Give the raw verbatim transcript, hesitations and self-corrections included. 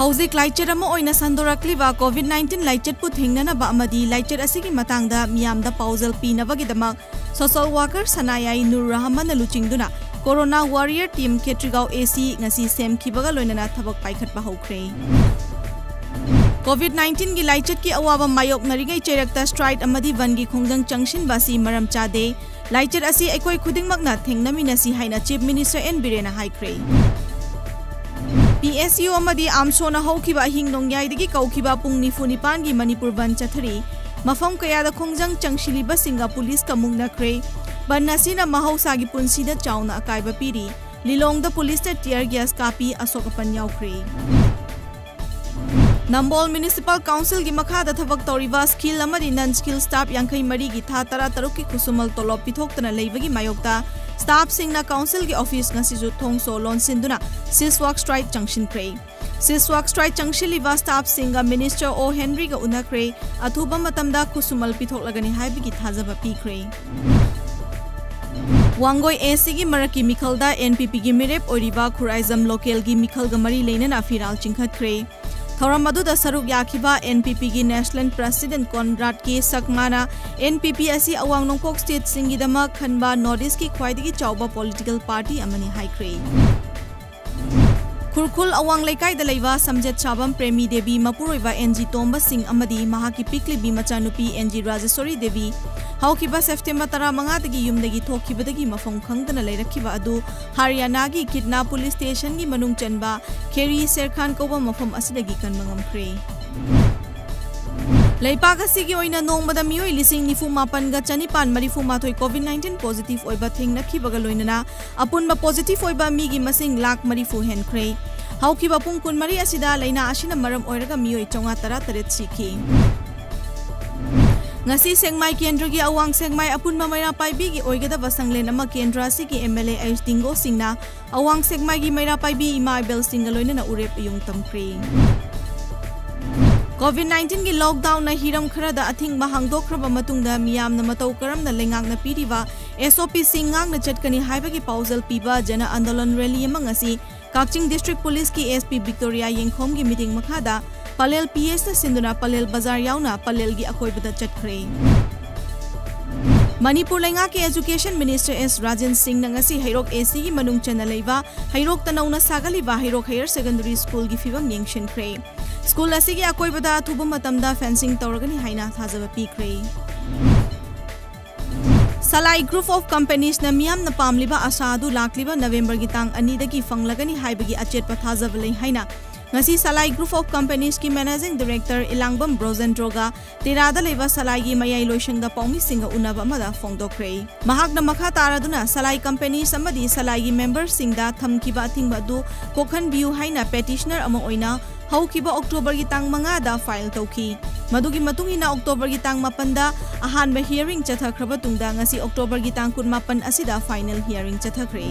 ꯍꯧꯖꯤꯛ ꯂꯥꯏꯆꯠ ꯑꯃ ꯑꯣꯏꯅ ꯁꯟꯗꯣꯔꯛꯂꯤꯕ COVID nineteen ꯂꯥꯏꯆꯠꯄꯨ ꯊꯦꯡꯅꯅꯕ ꯑꯃꯗꯤ ꯂꯥꯏꯆꯠ ꯑꯁꯤꯒꯤ ꯃꯇꯥꯡꯗ ꯃꯤꯌꯥꯝꯗ ꯄꯥꯎꯖꯦꯜ ꯄꯤꯅꯕꯒꯤꯗꯃꯛ social worker ꯁꯅꯥꯌꯥꯏ ꯅꯨꯔ ꯔꯍꯃꯟꯅ ꯂꯨꯆꯤꯡꯗꯨꯅ Corona Warrior Team ꯈꯦꯇ꯭ꯔꯤꯒꯥꯎ AC ꯉꯁꯤ ꯁꯦꯝꯈꯤꯕꯒ ꯂꯣꯏꯅꯅ ꯊꯕꯛ ꯄꯥꯏꯈꯠꯄ ꯍꯧꯈ꯭ꯔꯦ꯫ COVID nineteen ꯒꯤ ꯂꯥꯏꯆꯠꯀꯤ ꯑꯋꯥꯕ ꯃꯥꯌꯣꯛꯅꯔꯤꯉꯩ ꯆꯩꯔꯛꯇ strike ꯑꯃꯗꯤ ꯕꯟꯒꯤ ꯈꯣꯡꯖꯪ ꯆꯪꯁꯤꯟꯕ ꯑꯁꯤ ꯃꯔꯝ ꯆꯥꯗꯦ꯫ ꯂꯥꯏꯆꯠ ꯑꯁꯤ ꯑꯩꯈꯣꯏ ꯈꯨꯗꯤꯡꯃꯛꯅ ꯊꯦꯡꯅꯃꯤꯟꯅꯁꯤ ꯍꯥꯏꯅ Chief Minister N ꯕꯤꯔꯦꯟꯅ ꯍꯥꯏꯈ꯭ꯔꯦ꯫ PSU ꯑꯃꯗꯤ AMSOꯅ ꯍꯧꯈꯤꯕ ꯑꯍꯤꯡ ꯅꯣꯡꯌꯥꯏꯗꯒꯤ ꯀꯧꯈꯤꯕ ꯄꯨꯡ ꯅꯤꯐꯨ ꯅꯤꯄꯥꯟꯒꯤ ꯃꯅꯤꯄꯨꯔ ꯕꯟ ꯆꯠꯊꯔꯤ꯫ ꯃꯐꯝ ꯀꯌꯥꯗ ꯈꯣꯡꯖꯪ ꯆꯪꯁꯤꯜꯂꯤꯕꯁꯤꯡꯒ ꯄꯨꯂꯤꯁꯀ ꯃꯨꯛꯅꯈ꯭ꯔꯦ꯫ ꯕꯟ ꯑꯁꯤꯅ ꯃꯍꯧꯁꯥꯒꯤ ꯄꯨꯟꯁꯤꯗ ꯆꯥꯎꯅ ꯑꯀꯥꯏꯕ ꯄꯤꯔꯤ꯫ ꯂꯤꯂꯣꯡꯗ ꯄꯨꯂꯤꯁꯅ tear gas ꯀꯥꯞꯄꯤ, ꯑꯁꯣꯛ ꯑꯄꯟ ꯌꯥꯎꯈ꯭ꯔꯦ꯫ ꯅꯝꯕꯣꯜ Municipal Councilꯒꯤ ꯃꯈꯥꯗ ꯊꯕꯛ ꯇꯧꯔꯤꯕ skilled ꯑꯃꯗꯤ non skilled staff ꯌꯥꯡꯈꯩ ꯃꯔꯤꯒꯤ ꯊꯥ ꯇꯔꯥꯇꯔꯨꯛꯀꯤ ꯈꯨꯠꯁꯨꯃꯜ ꯇꯣꯂꯣꯞ ꯄꯤꯊꯣꯛꯇꯅ ꯂꯩꯕꯒꯤ ꯃꯥꯌꯣꯛꯇ staffꯁꯤꯡꯅ councilꯒꯤ office ꯉꯁꯤꯁꯨ ꯊꯣꯡꯁꯣ ꯂꯣꯟꯁꯤꯟꯗꯨꯅ cease work strike ꯆꯪꯁꯤꯟꯈ꯭ꯔꯦ꯫ Cease work strike ꯆꯪꯁꯤꯜꯂꯤꯕ staffꯁꯤꯡꯒ Minister O ꯍꯦꯟꯔꯤꯒ ꯎꯅꯈ꯭ꯔꯦ꯫ ꯑꯊꯨꯕ ꯃꯇꯝꯗ ꯈꯨꯠꯁꯨꯃꯜ ꯄꯤꯊꯣꯛꯂꯒꯅꯤ ꯍꯥꯏꯕꯒꯤ ꯊꯥꯖꯕ ꯄꯤꯈ꯭ꯔꯦ꯫ ꯋꯥꯡꯒꯣꯏ ACꯒꯤ ꯃꯔꯛꯀꯤ ꯃꯤꯈꯜꯗ NPPꯒꯤ ꯃꯤꯔꯦꯞ ꯑꯣꯏꯔꯤꯕ ꯈꯨꯔꯥꯏꯖꯝ localꯒꯤ ꯃꯤꯈꯜꯒ ꯃꯔꯤ ꯂꯩꯅꯅ ꯐꯤꯔꯥꯜ ꯆꯤꯡꯈꯠꯈ꯭ꯔꯦ꯫ ꯊꯧꯔꯝ ꯑꯗꯨꯗ ꯁꯔꯨꯛ ꯌꯥꯈꯤꯕ NPPꯒꯤ National President Conrad K ꯁꯛꯃꯥꯅ NPP ꯑꯁꯤ ꯑꯋꯥꯡ ꯅꯣꯡꯄꯣꯛ stateꯁꯤꯡꯒꯤꯗꯃꯛ ꯈꯟꯕ North Eastꯀꯤ ꯈ꯭ꯋꯥꯏꯗꯒꯤ ꯆꯥꯎꯕ political party ꯑꯃꯅꯤ ꯍꯥꯏꯈ꯭ꯔꯦ꯫ ꯈꯨꯔꯈꯨꯜ ꯑꯋꯥꯡ ꯂꯩꯀꯥꯏꯗ ꯂꯩꯕ ꯁꯝꯖꯦꯠ ꯁꯥꯕꯝ ꯄ꯭ꯔꯦꯃꯤ ꯗꯦꯕꯤ ꯃꯄꯨꯔꯣꯏꯕ NG ꯇꯣꯝꯕ ꯁꯤꯡ ꯑꯃꯗꯤ ꯃꯍꯥꯛꯀꯤ ꯄꯤꯛꯂꯤꯕꯤ ꯃꯆꯥꯅꯨꯄꯤ NG ꯔꯥꯖꯦꯁꯣꯔꯤ ꯗꯦꯕꯤ ꯍꯧꯈꯤꯕ September ꯇꯔꯥꯃꯉꯥꯗꯒꯤ ꯌꯨꯝꯗꯒꯤ ꯊꯣꯛꯈꯤꯕꯗꯒꯤ ꯃꯐꯝ ꯈꯪꯗꯅ ꯂꯩꯔꯛꯈꯤꯕ ꯑꯗꯨ ꯍꯔꯤꯌꯥꯅꯥꯒꯤ ꯀꯤꯠꯅꯥ police stationꯒꯤ ꯃꯅꯨꯡ ꯆꯟꯕ ꯈꯦꯔꯤ ꯁꯦꯔꯈꯥꯟ ꯀꯧꯕ ꯃꯐꯝ ꯑꯁꯤꯗꯒꯤ ꯀꯟꯕ ꯉꯝꯈ꯭ꯔꯦ꯫ ꯂꯩꯄꯥꯛ ꯑꯁꯤꯒꯤ ꯑꯣꯏꯅ ꯅꯣꯡꯃꯗ ꯃꯤꯑꯣꯏ ꯂꯤꯁꯤꯡ ꯅꯤꯐꯨ ꯃꯥꯄꯟꯒ ꯆꯅꯤꯄꯥꯟ ꯃꯔꯤꯐꯨ ꯃꯥꯊꯣꯏ COVID nineteen positive ꯑꯣꯏꯕ ꯊꯦꯡꯅꯈꯤꯕꯒ ꯂꯣꯏꯅꯅ ꯑꯄꯨꯟꯕ positive ꯑꯣꯏꯕ ꯃꯤꯒꯤ ꯃꯁꯤꯡ ꯂꯥꯈ ꯃꯔꯤꯐꯨ ꯍꯦꯟꯈ꯭ꯔꯦ꯫ ꯍꯧꯈꯤꯕ ꯄꯨꯡ ꯀꯨꯟꯃꯔꯤ ꯑꯁꯤꯗ ꯂꯥꯏꯅꯥ ꯑꯁꯤꯅ ꯃꯔꯝ ꯑꯣꯏꯔꯒ ꯃꯤꯑꯣꯏ ꯆꯥꯝꯃꯉꯥ ꯇꯔꯥꯇꯔꯦꯠ ꯁꯤꯈꯤ꯫ ꯉꯁꯤ ꯁꯦꯛꯃꯥꯏ ꯀꯦꯟꯗ꯭ꯔꯒꯤ ꯑꯋꯥꯡ ꯁꯦꯛꯃꯥꯏ ꯑꯄꯨꯟꯕ ꯃꯩꯔꯥ ꯄꯥꯏꯕꯤꯒꯤ ꯑꯣꯏꯒꯗꯕ ꯁꯪꯂꯦꯟ ꯑꯃ ꯀꯦꯟꯗ꯭ꯔ ꯑꯁꯤꯒꯤ MLA ꯑꯩꯆ ꯗꯤꯡꯒꯣ ꯁꯤꯡꯅ ꯑꯋꯥꯡ ꯁꯦꯛꯃꯥꯏꯒꯤ ꯃꯩꯔꯥ ꯄꯥꯏꯕꯤ ꯏꯃꯥ ꯏꯕꯦꯜꯁꯤꯡꯒ ꯂꯣꯏꯅꯅ ꯎꯔꯦꯞ ꯑꯌꯨꯡ ꯇꯝꯈ꯭ꯔꯦ꯫ COVID nineteenꯒꯤ lockdownꯅ ꯍꯤꯔꯝ ꯈꯔꯗ ꯑꯊꯤꯡꯕ ꯍꯥꯡꯗꯣꯛꯈ꯭ꯔꯕ ꯃꯇꯨꯡꯗ ꯃꯤꯌꯥꯝꯅ ꯃꯇꯧ ꯀꯔꯝꯅ ꯂꯩꯉꯥꯛꯅ ꯄꯤꯔꯤꯕ SOPꯁꯤꯡ ꯉꯥꯛꯅ ꯆꯠꯀꯅꯤ ꯍꯥꯏꯕꯒꯤ ꯄꯥꯎꯖꯦꯜ ꯄꯤꯕ ꯖꯅ ꯑꯟꯗꯣꯂꯟ rally ꯑꯃ ꯉꯁꯤ ꯀꯛꯆꯤꯡ District Police ꯀꯤ S P Victoria ꯌꯦꯡꯈꯣꯝꯒꯤ ꯃꯤꯠꯌꯦꯡ ꯃꯈꯥꯗ ꯄꯂꯦꯜ P H ꯇ ꯁꯤꯟꯗꯨꯅ ꯄꯂꯦꯜ ꯕꯖꯥꯔ ꯌꯥꯎꯅ ꯄꯂꯦꯜꯒꯤ ꯑꯀꯣꯏꯕꯗ ꯆꯠꯈ꯭ꯔꯦ꯫ ꯃꯅꯤꯄꯨꯔ ꯂꯩꯉꯥꯛꯀꯤ Education Minister S Rajan Singh ꯅ ꯉꯁꯤ ꯍꯩꯔꯣꯛ A C ꯒꯤ ꯃꯅꯨꯡ ꯆꯟꯅ ꯂꯩꯕ ꯍꯩꯔꯣꯛꯇ ꯅꯧꯅ ꯁꯥꯒꯠꯂꯤꯕ ꯍꯩꯔꯣꯛ Higher Secondary School ꯒꯤ ꯐꯤꯕꯝ ꯌꯦꯡꯁꯤꯟꯈ꯭ꯔꯦ꯫ School ꯑꯁꯤꯒꯤ ꯑꯀꯣꯏꯕꯗ ꯑꯊꯨꯕ ꯃꯇꯝꯗ fencing ꯇꯧꯔꯒꯅꯤ ꯍꯥꯏꯅ ꯊꯥꯖꯕ ꯄꯤꯈ꯭ꯔꯦ꯫ ꯁꯂꯥꯏ Group of Companies ꯅ ꯃꯤꯌꯥꯝꯅ ꯄꯥꯝꯂꯤꯕ ꯑꯁꯥ ꯑꯗꯨ ꯂꯥꯛꯂꯤꯕ November ꯒꯤ ꯇꯥꯡ ꯑꯅꯤꯗꯒꯤ ꯐꯪꯂꯒꯅꯤ ꯍꯥꯏꯕꯒꯤ ꯑꯆꯦꯠꯄ ꯊꯥꯖꯕ ꯂꯩ ꯍꯥꯏꯅ ꯉꯁꯤ ꯁꯂꯥꯏ Group of Companies ꯀꯤ Managing Director ꯏꯂꯥꯡꯕꯝ ꯕ꯭ꯔꯣꯖꯦꯟꯗ꯭ꯔꯣꯒ ꯇꯦꯔꯥꯗ ꯂꯩꯕ ꯁꯂꯥꯏꯒꯤ ꯃꯌꯥꯏ ꯂꯣꯏꯁꯪꯗ ꯄꯥꯎꯃꯤꯁꯤꯡꯒ ꯎꯅꯕ ꯑꯃꯗ ꯐꯣꯡꯗꯣꯛꯈ꯭ꯔꯦ꯫ ꯃꯍꯥꯛꯅ ꯃꯈꯥ ꯇꯥꯔꯗꯨꯅ ꯁꯂꯥꯏ companies ꯑꯃꯗꯤ ꯁꯂꯥꯏꯒꯤ member ꯁꯤꯡꯗ ꯊꯝꯈꯤꯕ ꯑꯊꯤꯡꯕ ꯑꯗꯨ ꯀꯣꯛꯍꯟꯕꯤꯌꯨ ꯍꯥꯏꯅ petitioner ꯑꯃ ꯑꯣꯏꯅ ꯍꯧꯈꯤꯕ October ꯒꯤ ꯇꯥꯡ ꯃꯉꯥꯗ file ꯇꯧꯈꯤ꯫ ꯃꯗꯨꯒꯤ ꯃꯇꯨꯡ ꯏꯟꯅ October ꯒꯤ ꯇꯥꯡ ꯃꯥꯄꯟꯗ ꯑꯍꯥꯟꯕ hearing ꯆꯠꯊꯈ꯭ꯔꯕ ꯇꯨꯡꯗ ꯉꯁꯤ October ꯒꯤ ꯇꯥꯡ ꯀꯨꯟꯃꯥꯄꯟ ꯑꯁꯤꯗ final hearing ꯆꯠꯊꯈ꯭ꯔꯦ꯫